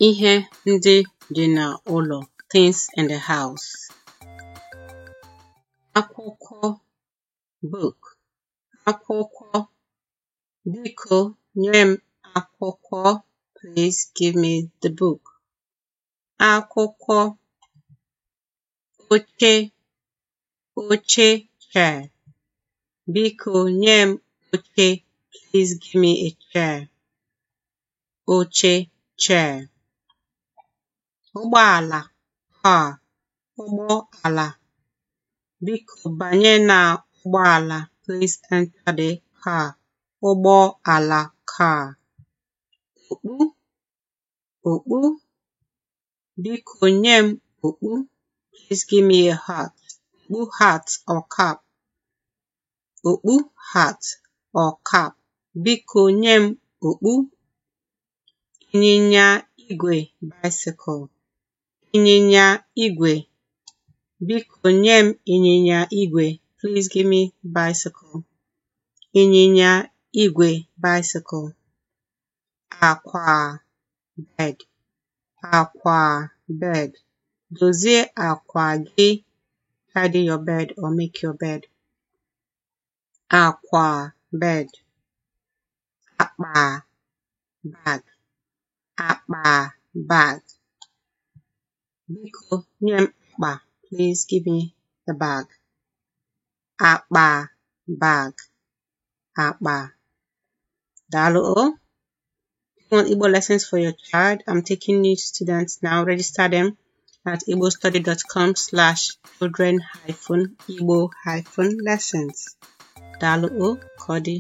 Ihe ndị dị n'ụlọ, things in the house. Akwụkwọ, book. Akwụkwọ. Biko nye m akwụkwọ. Please give me the book. Akwụkwọ. Oche, oche, chair. Biko nye m oche. Please give me a chair. Oche, chair. Ụgbọala, car. Ụgbọala. Biko banye na ụgbọala. Please enter the car. Ụgbọala, car. Okpu, okpu. Biko nye m okpu. Please give me a hat. Okpu, hat or cap. Okpu, hat or cap. Biko nye m okpu. Ịnyịnya igwe, bicycle. Ịnyịnya igwe. Biko nye m ịnyịnya igwe. Please give me bicycle. Ịnyịnya igwe, bicycle. Akwa, bed. Akwa, bed. Dozie akwa gị. Tidy your bed or make your bed. Akwa, bed. Akpa, bag. Akpa, bag. Biko nye m akpa. Please give me the bag. Akpa, bag. Akpa. Daalụ o. If you want Igbo lessons for your child, I'm taking new students now. Register them at igbostudy.com/children-igbo-lessons. Daalụ o, ka ọ dị.